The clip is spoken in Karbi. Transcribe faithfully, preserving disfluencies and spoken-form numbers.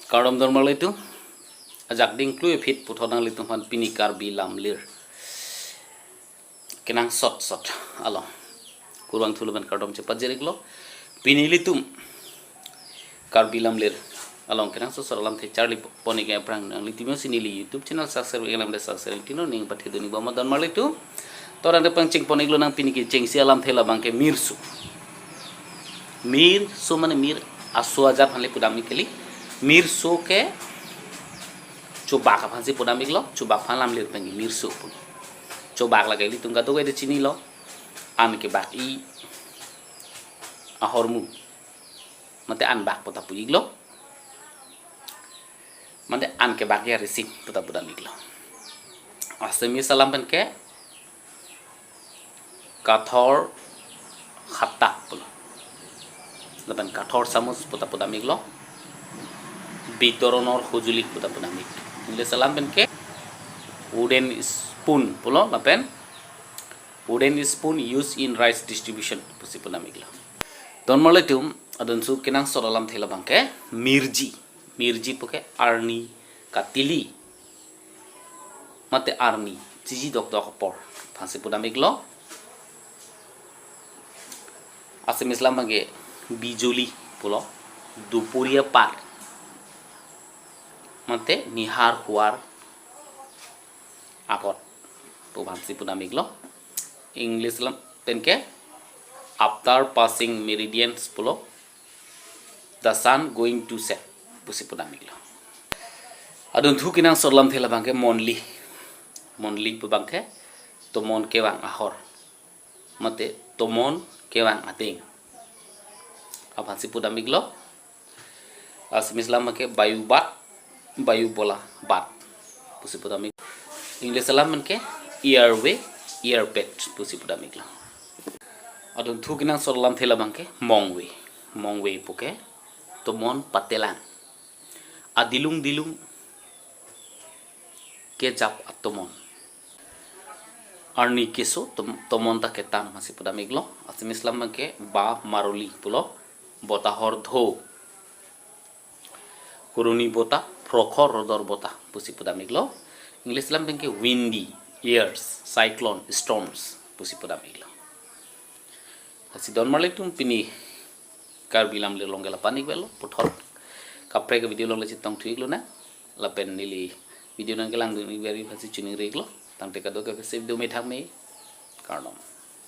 Kardom don marlitum, ajak dingklui phit puthot nanglitum aphan pini Karbi lamlir kenangsot sot along kurvangthu lapen kardom chepajir-iklo. Pini ilitum Karbi lamlir along kenangsot sot alamthe charli pon-ik aphrang nanglitum si neli YouTube channel Sakseri Englem de Sakseri Tino ning pathedun-ik bom don marlitum. To rang de pangcheng pon-iklo nang pini kechengsi alamthe labang ke mirso. Mirso mane mir aso ajat aphan le pudam-ik kali. Mirso ke chobak aphansi pudam-iklo, chobak aphan lamlir pen ke mirso pu. Chobak lake ilitum kadokave chinilo. An kebak-i ahormu, mate an bak pu ta pu-iklo. Mate an kebak-i arising pu ta pudam-iklo. Assamese alam pen ke kathor khata pulo. Lapen kathor samuj pu ta pudam-iklo. Bitoronor hojuli pu ta pudam-ik. English alam pen ke wooden spoon pulo lapen wooden spoon used in rice distribution pusi pudam-iklo. Don marlitum, adon thu kenangsot alamthe labang ke mirji. Mirji pu ke arni katili mate arni chiji dokdok apor aphansi pudam-iklo. Assamese alam abang ke bijuli pulo, dupuria par mate nihar huar apot pu aphansi pudam-iklo. English alam pen ke after passing meridians pulo, the sun going to set pusi pudam-iklo. Adon thu kenangsot alamthe labang ke monli. Monli pu abang ke tomon kevang ahor mate tomon kevang ateng aphansi pudam-iklo. Assamese alam abang ke bayu bat, bayu bola bat pusi pudam-ik. English alam pen ke airway, air bed pusi pudam-iklo. Adon thu kenangsot alamthe labang ke mongve. Mongve pu ke tomon patelang, adilung dilung kejap atomon. Arni keso tom-, tomon ta ketang aphansi pudam-iklo. Assamese alam abang ke ba maruli pulo, botahor dho, kuruni bota, prokhor rodor bota pusi pudam-iklo. English alam pen ke windy airs, cyclone, storms pusi pudam-iklo. Lasi don marlitum pini Karbi lamlir along ke lapu-an-ik avelo, puthot kaprek video along le chetong thu-iklo nang. Lapen neli video nangkelangdun-ik ber aphansi choningri-iklo. Tangte kadokave save do me thak me. Kardom.